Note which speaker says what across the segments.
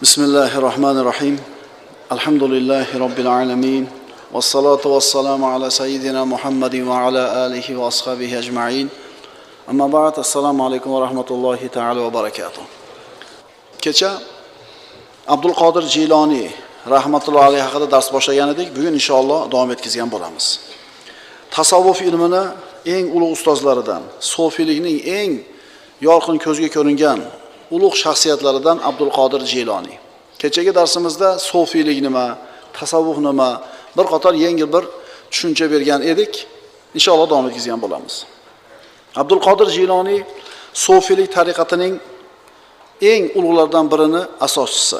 Speaker 1: بسم الله الرحمن الرحيم. الحمد لله رب العالمين والصلاة والسلام على سيدنا محمد وعلى آله وأصحابه أجمعين. أما بعد، السلام عليكم ورحمة الله تعالى وبركاته. Kecha Abdul Qodir Jiloniy rahmatullohi alayhi haqida dars boshlagan edik. Bugun inshaalloh davom etkizgan bo'lamiz. Tasavvuf ilmini eng ulug' ustozlaridan, sufiylikning eng yorqin ko'zga ko'ringan ulug' shaxsiyatlaridan Abdul Qodir Jiloniy. Kechagi darsimizda sufiylik nima, tasavvuf nima, bir qator yengil bir tushuncha bergan edik. Inshaalloh davom etkizgan bo'lamiz. Abdul Qodir Jiloniy sufiylik tariqatining eng ulug'lardan birini asoschisi.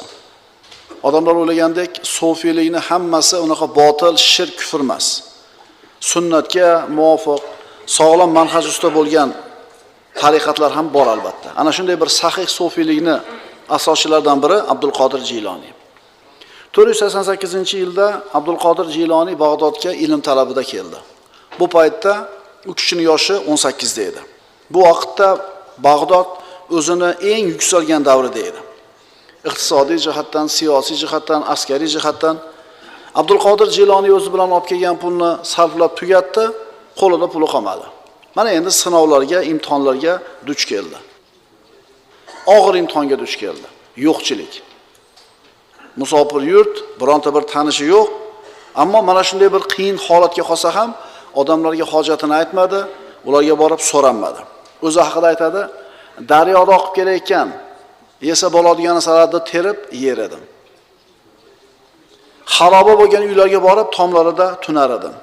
Speaker 1: Odamlar o'ylagandek, sufiylikni hammasi unaqa botil, shirk, kufr emas. Sunnatga muvofiq, sog'lom manhaj ustida bo'lgan tariqatlar ham bor albatta. Ana shunday bir sahih sufiylikni asoschilaridan biri Abdul Qodir Jiloniy. 488-yilda Abdul Qodir Jiloniy Bag'dodga ilm talabida keldi. Bu paytda u kishining yoshi 18 da edi. Bu vaqtda Bag'dod o'zini eng yuksalgan davrida edi. Iqtisodiy jihatdan, siyosiy jihatdan, askariy jihatdan Abdul Qodir Jiloniy o'zi bilan olib kelgan pulni sarflab tugatdi, qo'lida puli qolmadi. Mana endi sinovlarga, imtihonlarga duch keldi. Og'ir imtihonga duch keldi. Yo'qchilik. Musofir yurt, bironta bir tanishi yo'q. Ammo mana shunday bir qiyin holatga qolsa ham odamlarga hojatini aytmadi, ularga borib so'ranmadi. O'zi haqida aytadi, daryoda oqib kelayotgan, yesa bo'ladigan narsalarni terib yer edim. Xaroba bo'lgan uylarga borib tomlarida tunar edim.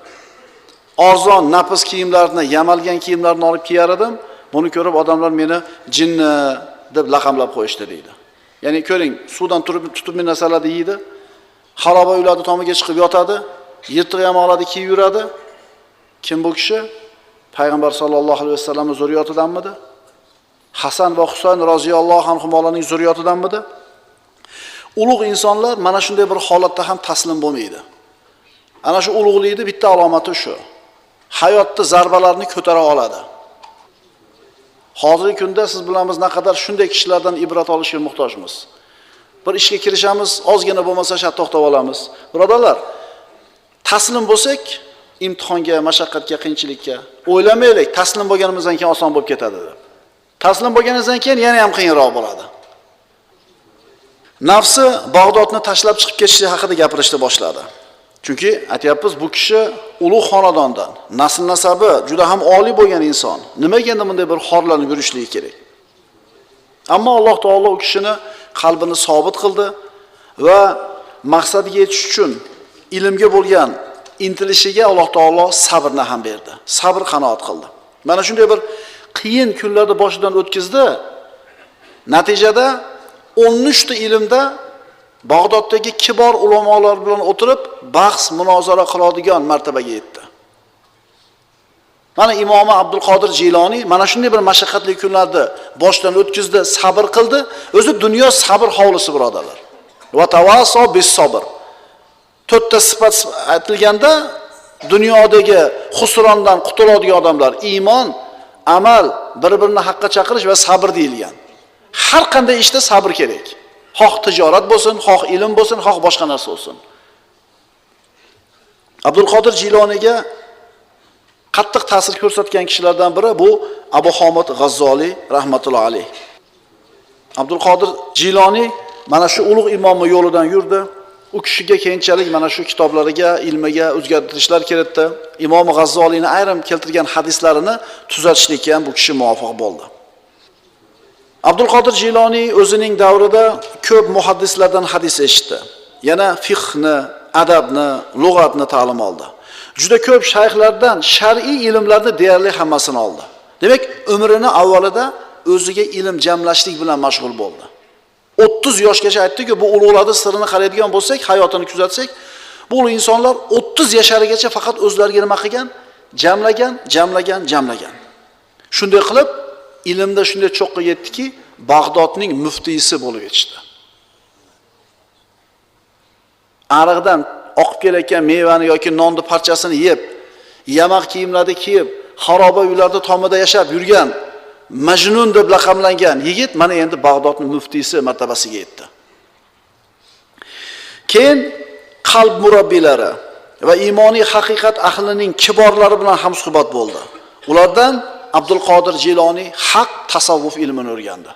Speaker 1: Arzon, nafis kiyimlarni, yamalgan kiyimlarni olib kiyar edim. Buni ko'rib odamlar meni jinni deb laqamlab qo'yishdi deydi. Ya'ni ko'ring, suvdan turib tutib men narsalarni yeydi. Xaroba uylarda tomiga chiqib yotadi, yirtiq yamoqlarni kiyib yuradi. Kim bu kishi? Payg'ambar sollallohu alayhi vasallamning zurriyotidanmidi? Hasan va Husayn roziyallohu anhularning zurriyotidanmidi? Ulug' insonlar mana shunday bir holatda ham taslim bo'lmaydi. Ana shu ulug'likning bitta alomati shu. Hayotda zarbalarni ko'tara oladi. Hozirgi kunda siz bilan biz naqadar shunday kishilardan ibrat olishga muhtojmiz. Bir ishga kirishamiz, ozgina bo'lmasa shat to'xtab olamiz. Birodarlar, taslim bo'lsak, imtihonga, mashaqqatga, qiyinchilikka o'ylamaylik, taslim bo'lganimizdan keyin oson bo'lib ketadi deb. Taslim bo'lganingizdan keyin yana ham qiyinroq bo'ladi. Nafsi Bag'dodni tashlab chiqib ketishi haqida gapirishni boshladi. Chunki aytyapmiz, bu kishi ulug' xonadondan, nasl nasabi juda ham oliy bo'lgan inson. Nimaga endi bunday bir xorlanib yurishligi kerak? Ammo Alloh taolo u kishini qalbini sobit qildi va maqsadiga yetish uchun ilmga bo'lgan intilishiga Alloh taolo sabrni ham berdi. Sabr qanoat qildi. Mana shunday bir qiyin kunlarni boshidan o'tkazdi. Natijada 13 ta ilmda Bag'doddagi kibor ulamolar bilan o'tirib bahs, munozara qiladigan martabaga yetdi. Mana Imomi Abdul Qodir Jiloniy mana shunday bir mashaqqatli kunlarni boshdan o'tkazdi, sabr qildi. O'zi dunyo sabr hovlisi, birodarlar. Va tavaso bis sabr. To'rtta sifat aytilganda dunyodagi xusrondan qutuladigan odamlar iymon, amal, bir-birini haqqa chaqirish va sabr deyilgan. Har qanday ishda sabr kerak. Xoh tijorat bo'lsin, xoh ilm bo'lsin, xoh boshqa narsa bo'lsin. Abdul Qodir Jiloniyga qattiq ta'sir ko'rsatgan kishilardan biri bu Abu Hamid G'azzoliy rahmatullohi alayh. Abdul Qodir Jiloniy mana shu ulug' imomning yo'lidan yurdi. U kishiga keyinchalik mana shu kitoblariga, ilmiga o'zgartirishlar kiritdi. Imom G'azzoliyning ayrim keltirgan hadislarini tuzatishlikka ham bu kishi muvaffaq bo'ldi. Abdul Qodir Jiloniy o'zining davrida ko'p muhaddislardan hadis eshitdi. Yana fiqhni, adabni, lug'atni ta'lim oldi. Juda ko'p shayxlardan shar'iy ilmlarni deyarli hammasini oldi. Demak, umrini avvalida o'ziga ilm jamlashlik bilan mashg'ul bo'ldi. 30 yoshgacha aytdik-ku, bu ulug'larning sirini qaraydigan bo'lsak, hayotini kuzatsak, bu ulug' insonlar 30 yasharigacha faqat o'zlariga nima qilgan? Jamlagan, jamlagan, jamlagan. Shunday qilib ilmda shunday cho'qqa yetdiki, Bag'dodning muftiysi bo'lib yetishdi. Ariqdan oqib kelayotgan mevani yoki nonni parchasini yeb, yamaq kiyimlarni kiyib, xaroba uylarda tomida yashab yurgan Majnun deb laqablangan yigit mana endi Bag'dodning muftiysi martabasiga yetdi. Keyin qalb murabbiylari va iymoniy haqiqat ahlining kiborlari bilan hamsuhbat bo'ldi. Ulardan Abdulqodir Jiloniy haq tasavvuf ilmini o'rgandi.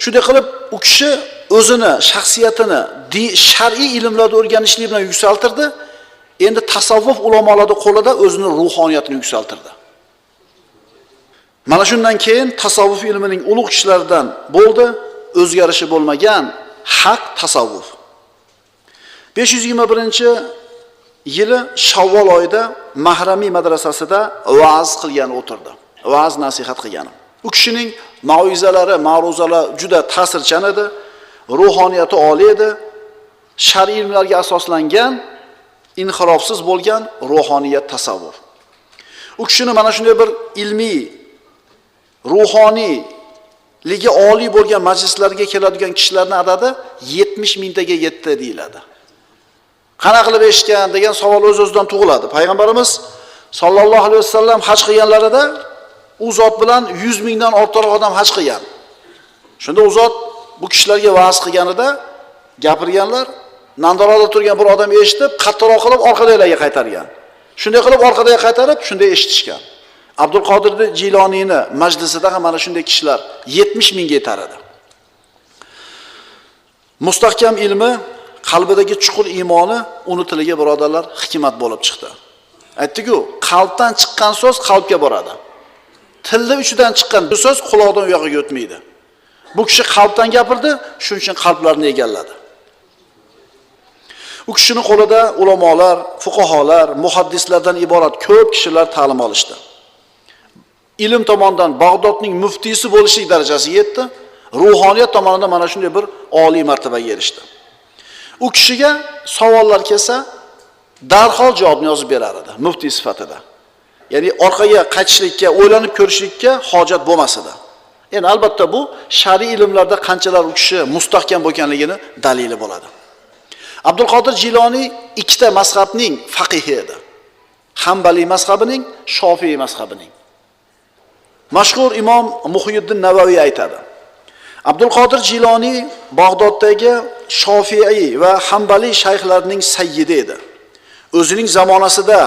Speaker 1: Shunday qilib u kishi o'zini shaxsiyatini shar'iy ilmlarni o'rganishlik bilan yuksaltirdi. Endi tasavvuf ulamolari qo'lida o'zini ruhoniyatini yuksaltirdi. Mana shundan keyin tasavvuf ilmining ulug' kishilaridan bo'ldi, o'zgarishi bo'lmagan haq tasavvuf. 521-yili Shavvol oyida Mahramiy madrasasida va'z qilgan o'tirdi. Va'z nasihat qilgan. U kishining mauizalari, ma'ruzalari juda ta'sirchan edi, ruhoniyati oliy edi, shar'iy ilmlarga asoslangan, inhirofsiz bo'lgan ruhoniyat tasavvuf. U kishini mana shunday bir ilmiy, ruhoniyligi oliy bo'lgan majlislarga keladigan kishilarning adadi 70 mingtaga yetdi deyiladi. Qana qilib eshitgan degan savol o'z-o'zidan tug'iladi. Payg'ambarimiz sollallohu alayhi vasallam haj qilganlarida u zot bilan 100 mingdan ortiqroq odam haj qilgan. Shunda u zot bu kishilarga va'z qilganida gapirganlar, nandorada turgan bir odam eshitib, qattiqroq qilib orqadagilarga qaytargan. Shunday qilib orqadagilarga qaytarib, shunday eshitishgan. Abdulqodir Jiloniyni majlisida ham mana shunday kishilar 70 mingga yetar edi. Mustahkam ilmi, qalbidagi chuqur iymoni uni tiliga birodarlar hikmat bo'lib chiqdi. Aytdik-ku, qalbdan chiqqan so'z qalbga boradi. Tilni uchidan chiqqan so'z quloqdan u yog'iga o'tmaydi. Bu kishi qalbdan gapirdi, shuning uchun qalblarni egalladi. U kishining qo'lida ulamolar, fuqaholar, muhaddislardan iborat ko'p kishilar ta'lim olishdi. Ilm tomondan Bag'dodning muftisi bo'lishlik darajasiga yetdi. Ruhoniyat tomonidan mana shunday bir oliy martabaga erishdi. U kishiga savollar kelsa, darhol javobni yozib berar edi, mufti sifatida. Ya'ni orqaga qaytishlikka, o'ylanib ko'rishlikka hojat bo'lmas edi. Endi albatta bu shar'iy ilmlarda qanchalar u kishi mustahkam bo'lganligini dalili bo'ladi. Abdulqodir Jiloniy ikkita mazhabning faqihi edi. Hanbali mazhabining, Shofiy mazhabining. Mashhur imom Muhyiddin Navaviy aytadi: Abdulqodir Jiloniy Bag'doddagi Shofiy va Hanbali shayxlarining sayyidi edi. O'zining zamonasida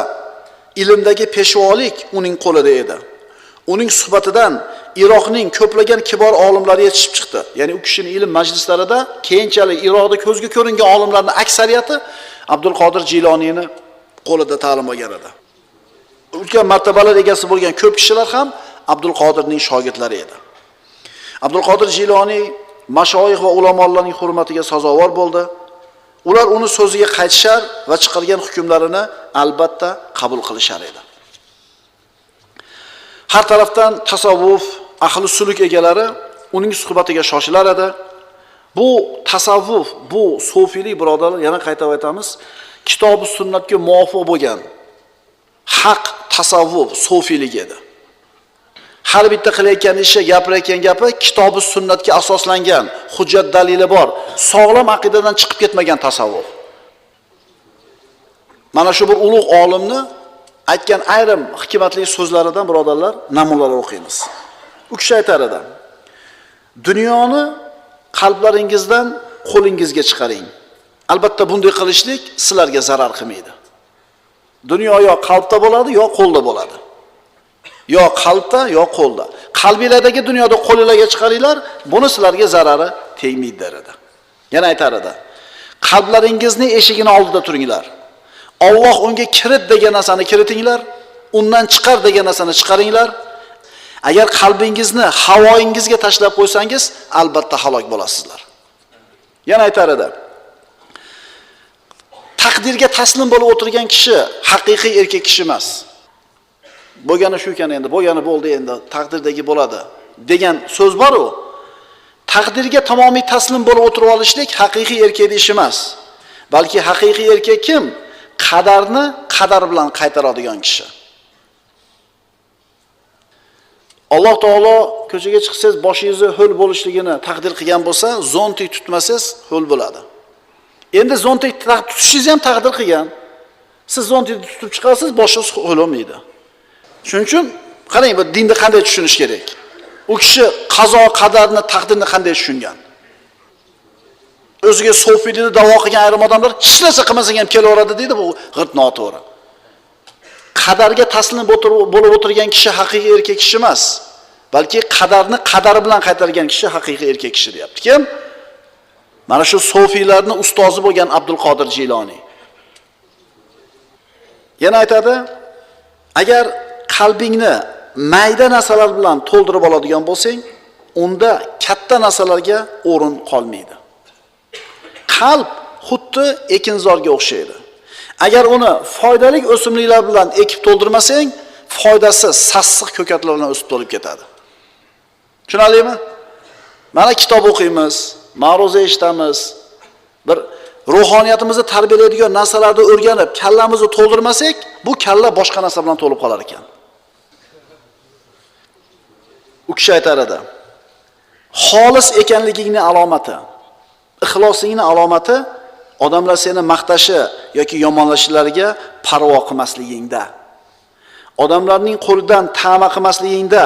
Speaker 1: ilmdagi peshvolik uning qo'lida edi. Uning suhbatidan Iroqning ko'plagan kibor olimlari yetishib chiqdi. Ya'ni u kishining ilm majlislarida keyinchalik Iroqda ko'zga ko'ringan olimlarning aksariyati Abdulqodir Jiloniyni qo'lida ta'lim olgan edi. Ulkan martabalar egasi bo'lgan ko'p kishilar ham Abdulqodirning shogirdlari edi. Abdulqodir Jiloniy mashoyix va ulamolarning hurmatiga sazovor bo'ldi. Ular uni so'ziga qaytishar va chiqargan hukmlarini albatta qabul qilishar edi. Har tarafdan tasavvuf, ahli suluk egalari uning suhbatiga shoshilar edi. Bu tasavvuf, bu sufiylik birodarlar, yana qayta aytamiz, kitob-u sunnatga muvofiq bo'lgan haq tasavvuf, sufiylik edi. Har bitta qilayotgan ishi, gapirayotgan gapi kitob-u sunnatga asoslangan, hujjat dalili bor, sog'lom aqidadan chiqib ketmagan tasavvuf. Mana shu bir ulug' olimni aytgan ayrim hikmatli so'zlaridan birodarlar namunalar o'qiymiz. U kishi aytar edi: dunyoni qalblaringizdan qo'lingizga chiqaring. Albatta bunday qilishlik sizlarga zarar qilmaydi. Dunyo yo qalbda bo'ladi, yo qo'lda bo'ladi. Yo qalbda, yo qo'lda. Qalbinglardagi dunyoda qo'lingizga chiqaringlar, buni sizlarga zarari tegmaydi der edi. Yana aytar edi: qalblaringizni eshigini oldida turinglar. Alloh unga kirit degan narsani kiritinglar, undan chiqar degan narsani chiqaringlar. Agar qalbingizni havoyingizga tashlab qo'ysangiz, albatta halok bo'lasizlar. Yana aytar edi: taqdirga taslim bo'lib o'tirgan kishi haqiqiy erkak kishi emas. Bo'lgani shu ekan endi, bo'lgani bo'ldi endi, taqdirdagi bo'ladi degan so'z bor-u. Taqdirga tamomiy taslim bo'lib o'tirib olishlik haqiqiy erkakning ishi emas. Balki haqiqiy erkak kim? Qadarni qadar bilan qaytaradigan kishi. Alloh taolo ko'chaga chiqsangiz boshingizni ho'l bo'lishligini taqdir qilgan bo'lsa, zontik tutmasangiz ho'l bo'ladi. Endi zontik tutishingizni ham taqdir qilgan. Siz zontikni tutib chiqasiz, boshingiz ho'l bo'lmaydi. Shuning uchun qarang, bu dinni qanday tushunish kerak? U kishi qazo, qadarni, taqdirni qanday tushungan? O'ziga sofiylikni da'vo qilgan ayrim odamlar hech narsa qilmasang ham kelaveradi deydi, bu g'irt noto'g'ri. Qadarga taslim bo'lib o'tirgan kishi haqiqiy erkak kishi emas, balki qadarni qadari bilan qaytargan kishi haqiqiy erkak kishi deyapti. Kim? Mana shu sofiylarning ustozi bo'lgan Abdul Qodir Jiloniy. Yana aytadi, agar qalbingni mayda narsalar bilan to'ldirib oladigan bo'lsang, unda katta narsalarga o'rin qolmaydi. Qalb xuddi ekinzorga o'xshaydi. Agar uni foydali o'simliklar bilan ekib to'ldirmasang, foydasi sassiq ko'katlar bilan o'sib to'lib ketadi. Tushunarlimi? Mana kitob o'qiymiz, ma'ruza eshitamiz, bir ruhoniyatimizni tarbiyalaydigan narsalarni o'rganib, kallamizni to'ldirmasak, bu kalla boshqa narsa bilan to'lib qolar ekan. U kishi aytar edi, xolis ekanligingning alomati, ixlosingning alomati odamlar seni maqtashi yoki yomonlashlariga parvo qilmasligingda. Odamlarning qo'lidan ta'ma qilmasligingda,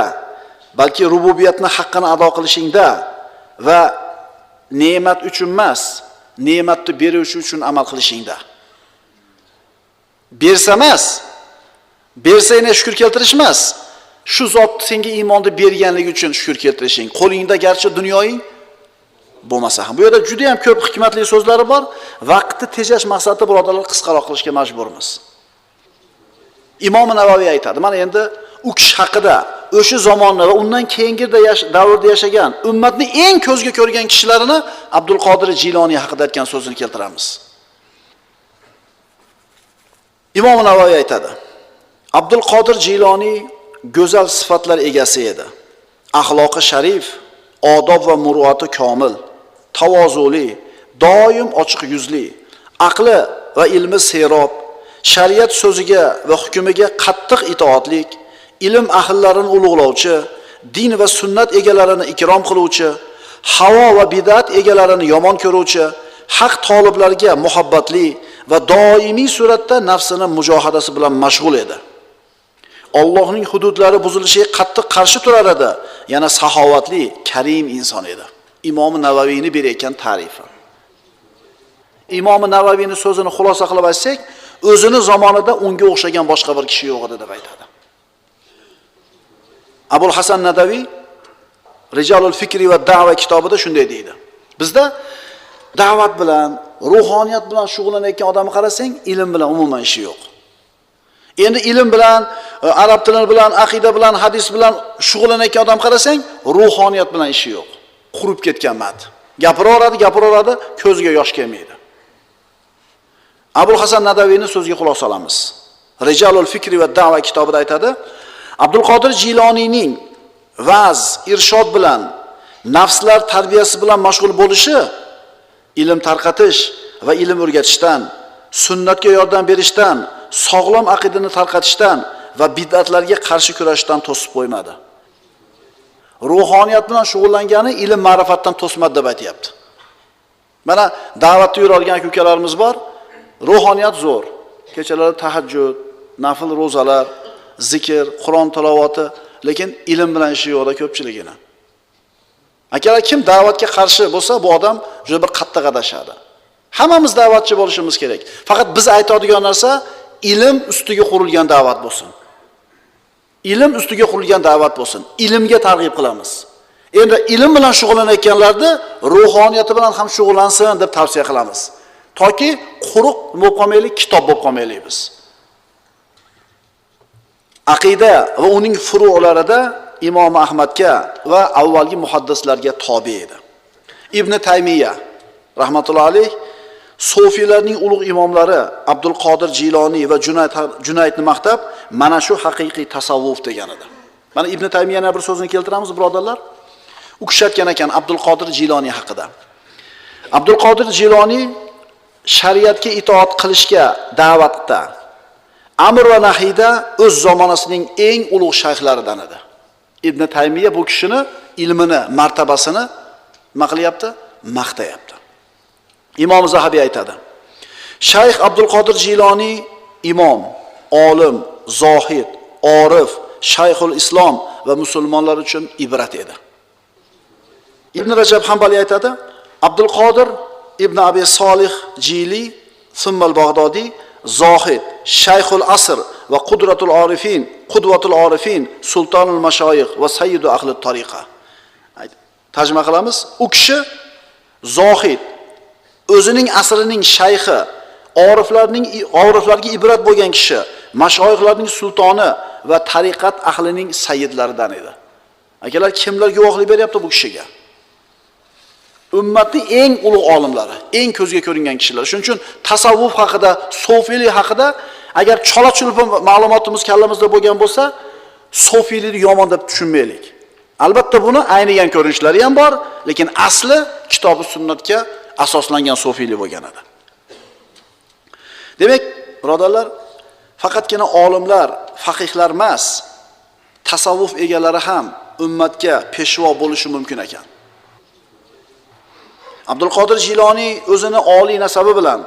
Speaker 1: balki rububiyatni haqqini ado qilishingda va ne'mat uchun emas, ne'matni beruvchi uchun amal qilishingda. Bersa emas, bersangna shukr keltirish emas, shu zot senga iymonni berganligi uchun shukr keltirishing. Qo'lingda garchi dunyoing bo'lmasa ham. Bu yerda juda ham ko'p hikmatli so'zlari bor. Vaqtni tejash maqsadida birodarlar qisqaroq qilishga majburmiz. Imom Navoiy aytadi, mana endi u kishi haqida o'sha zamonni va undan keyingi davrda yashagan ummatning eng ko'zga ko'rgan kishilarini Abdul Qodir Jiloniy haqida aytgan so'zini keltiramiz. Imom Navoiy aytadi, Abdul Qodir Jiloniy go'zal sifatlar egasi edi. Axloqi sharif, odob va muruvati komil, tavozuli, doim ochiq yuzli, aqli va ilmi serob, shariat so'ziga va hukmiga qattiq itoatlik, ilm ahllarini ulug'lovchi, din va sunnat egalarini ikrom qiluvchi, havo va bid'at egalarini yomon ko'ruvchi, haq toliblarga muhabbatli va doimiy suratda nafsini mujohadasi bilan mashg'ul edi. Allohning hududlari buzilishiga qattiq qarshi turar edi. Yana saxovatli, karim inson edi. Imom Navaviyni berayotgan ta'rifi. Imom Navaviyning so'zini xulosa qilib aytsak, o'zini zamonida unga o'xshagan boshqa bir kishi yo'q edi deb aytadi. Abul Hasan Nadaviy Rijalul Fikri va Da'va kitobida shunday deydi. Bizda da'vat bilan, ruhoniyat bilan shug'ullanayotgan odamni qarasang, ilm bilan umuman ishi yo'q. Endi ilm bilan, arab tili bilan, aqida bilan, hadis bilan shug'ullanayotgan odam qarasang, ruhoniyat bilan ishi yo'q. Qurib ketgan mat. Gapiraveradi, gapiraveradi, ko'ziga yosh kelmaydi. Abul Hasan Nadaviyning so'ziga quloq solamiz. Rijalul Fikri va Da'va kitobida aytadi, Abdul Qodir Jiloniyning va'z, irshod bilan, nafslar tarbiyasi bilan mashg'ul bo'lishi ilm tarqatish va ilm o'rgatishdan, sunnatga yordam berishdan, sog'lom aqidani tarqatishdan va bid'atlarga qarshi kurashishdan to'sib qo'ymadi. Ruhoniyat bilan shug'ullangani ilm ma'rifatdan to'smadi deb aytayapti. Mana da'vatda yuradigan aka-ukalarimiz bor. Ruhoniyat zo'r. Kechalari tahajjud, nafl ro'zalar, zikr, Qur'on tilovati, lekin ilm bilan ishi yo'qda ko'pchiligini. Akalar, kim da'vatga qarshi bo'lsa, bu odam juda bir qattiq adashadi. Hammamiz da'vatchi bo'lishimiz kerak. Faqat biz aytadigan narsa ilm ustiga qurilgan da'vat bo'lsin. Ilm ustiga qurilgan da'vat bo'lsin. Ilmga targ'ib qilamiz. Endi ilm bilan shug'ullanayotganlarni ruhoniyati bilan ham shug'ullansin deb tavsiya qilamiz. Toki quruq bo'lib qolmaylik, kitob bo'lib qolmaylik biz. Aqida va uning furu'larida Imom Ahmadga va avvalgi muhaddislarga tobe edi. Ibn Taymiya rahmatullohi alayh sufiylarning ulug' imomlari Abdul Qodir Jiloniy va Junaydni maqtab, mana shu haqiqiy tasavvuf degan edi. Mana Ibn Taymiyaning bir so'zini keltiramiz, birodarlar. U kishi aytgan ekan Abdul Qodir Jiloniy haqida. Abdul Qodir Jiloniy shariatga itoat qilishga da'vatda, amr va nahiyda o'z zamonasining eng ulug' shayxlaridan edi. Ibn Taymiya bu kishini ilmini, martabasini nima qilyapti? Maqtayapti. Imom Zahabiy aytadi: Shayx Abdul Qodir Jiloniy imom, olim, zohid, orif, shayxul islom va musulmonlar uchun ibrat edi. Ibn Rajab Hanbali aytadi: Abdul Qodir ibn Abi Solih Jili thumma al-Bag'dodiy zohid, shayxul asr va qudratul orifin, qudvatul orifin, sultonul mashoyix va sayyidu ahli tariqa. Tarjima qilamiz. U kishi zohid, o'zining asrining shayxi, oriflarga ibrat bo'lgan kishi, mashoyixlarning sultoni va tariqat ahlining sayyidlaridan edi. Akalar, kimlar guvohlik beryapti bu kishiga? Ummatning eng ulug' olimlari, eng ko'zga ko'ringan kishilar. Shuning uchun tasavvuf haqida, sufiylik haqida agar chola-chulpa ma'lumotimiz kallamizda bo'lgan bo'lsa, sufiylikni yomon deb tushunmaylik. Albatta buni aynigan ko'rinishlari ham bor, lekin asli kitobi sunnatga asoslangan sufiylik bo'lgan edi. Demak, birodarlar, faqatgina olimlar, faqihlar emas, tasavvuf egalari ham ummatga peshvo bo'lishi mumkin ekan. Abdulqodir Jiloniy o'zini oliy nasabi bilan,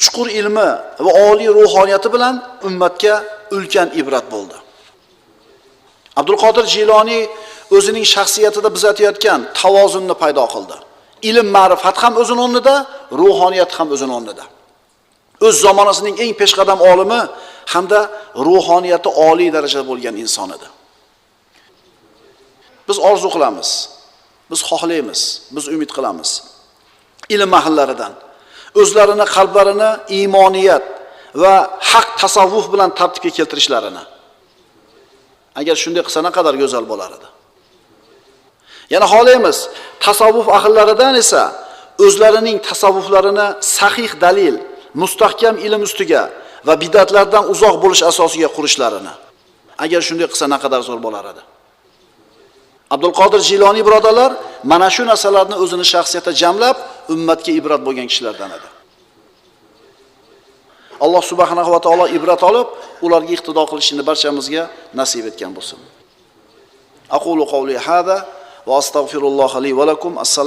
Speaker 1: chuqur ilmi va oliy ruhoniyati bilan ummatga ulkan ibrat bo'ldi. Abdulqodir Jiloniy o'zining shaxsiyatida biz aytayotgan tavozunni paydo qildi. Ilm ma'rifat ham o'zining o'rnida, ruhoniyat ham o'zining o'rnida. O'z zamonasining eng peshqadam olimi hamda ruhoniyati oliy darajada bo'lgan inson edi. Biz orzu qilamiz, biz xohlaymiz, biz umid qilamiz. Ilm ahllaridan o'zlarini qalblarini iymoniyat va haq tasavvuf bilan tartibga keltirishlarini. Agar shunday qilsa naqadar go'zal bo'lar edi. Yana xohlaymiz, tasavvuf ahllaridan esa o'zlarining tasavvuflarini sahih dalil, mustahkam ilm ustiga va bidatlardan uzoq bo'lish asosiga qurishlarini. Agar shunday qilsa naqadar zo'r bo'lar edi. Abdulqodir Jiloniy birodarlar mana shu narsalarni o'zini shaxsiyatida jamlab, ummatga ibrat bo'lgan kishilardan edi. Alloh subhanahu va taolo ibrat olib, ularga iqtido qilishini barchamizga nasib etgan bo'lsin. Aqulu qawli hada va astagfirulloha li va lakum. Assalomu